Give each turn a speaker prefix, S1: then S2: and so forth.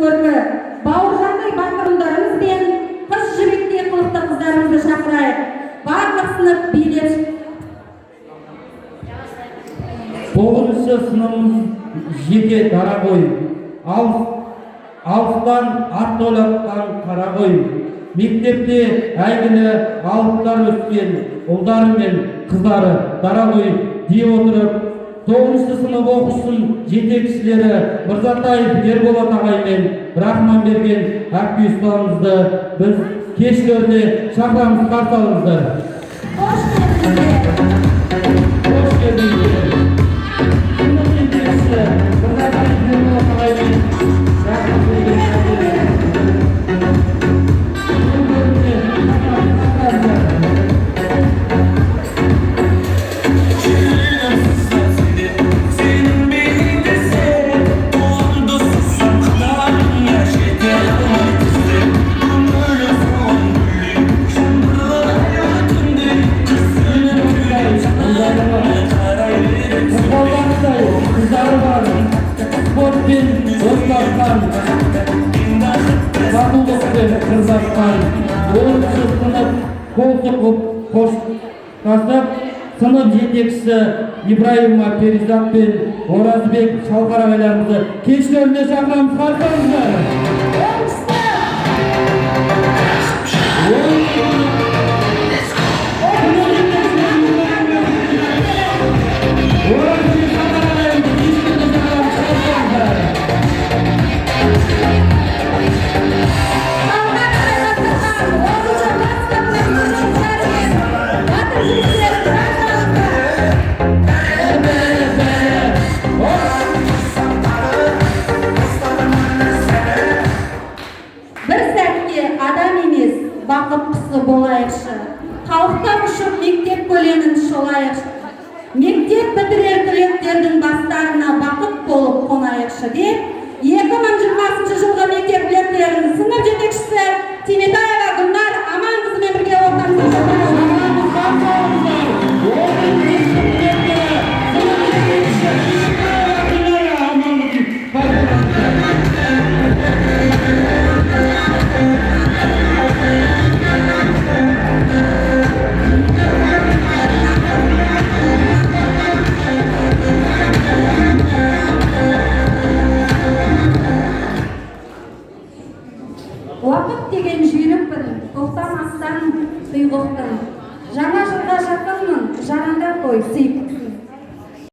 S1: көркі, Бауыржандай батыр ұлдарымыз бен қыз жібектей қылықты қыздарымызды шақырайық. Барлық сынып билеп.
S2: Тоғызыншы сыныбымыз жеке дара ғой, алыстан ат ойлатқан қара ғой. Мектепте әйгілі алыптар өскен, ұлдары мен қыздары дара ғой дей отырып, тоғызыншы сынып оқушысының жетекшілері Мырзатаев Ерболат ағай мен Рахманберген әпке ұстазымызды біз кештеріне шақырамыз. Қарсы алыңыздар.
S1: Қош келдіңіздер!
S2: Қош келдіңіздер! Сынып жетекшісі Мырзатаев Ерболат ағай мен Рахманберген әпке. Өздеріне шақырамыз.
S3: Сенің бейнеңде сен қолымды созсам, қанатыңа жете алмай тізем. Көңілім соған гүлдей, жаңбырлы айлы түнде күрсініп күлем, жанарыңа қарай берем.
S2: Қызғалдақтай қыздары бар, спортпен достасқан, татулықпен қырдасқан. 10-шы сынып қол соғып қоштасып, сынып жетекшісі Ибраимова Перизат пен Оразбек Шалқар ағайларымызды кештеріне шақырамыз. Қарсы алыңыздар.
S1: 10-шы сынып!
S2: 10-шы сынып.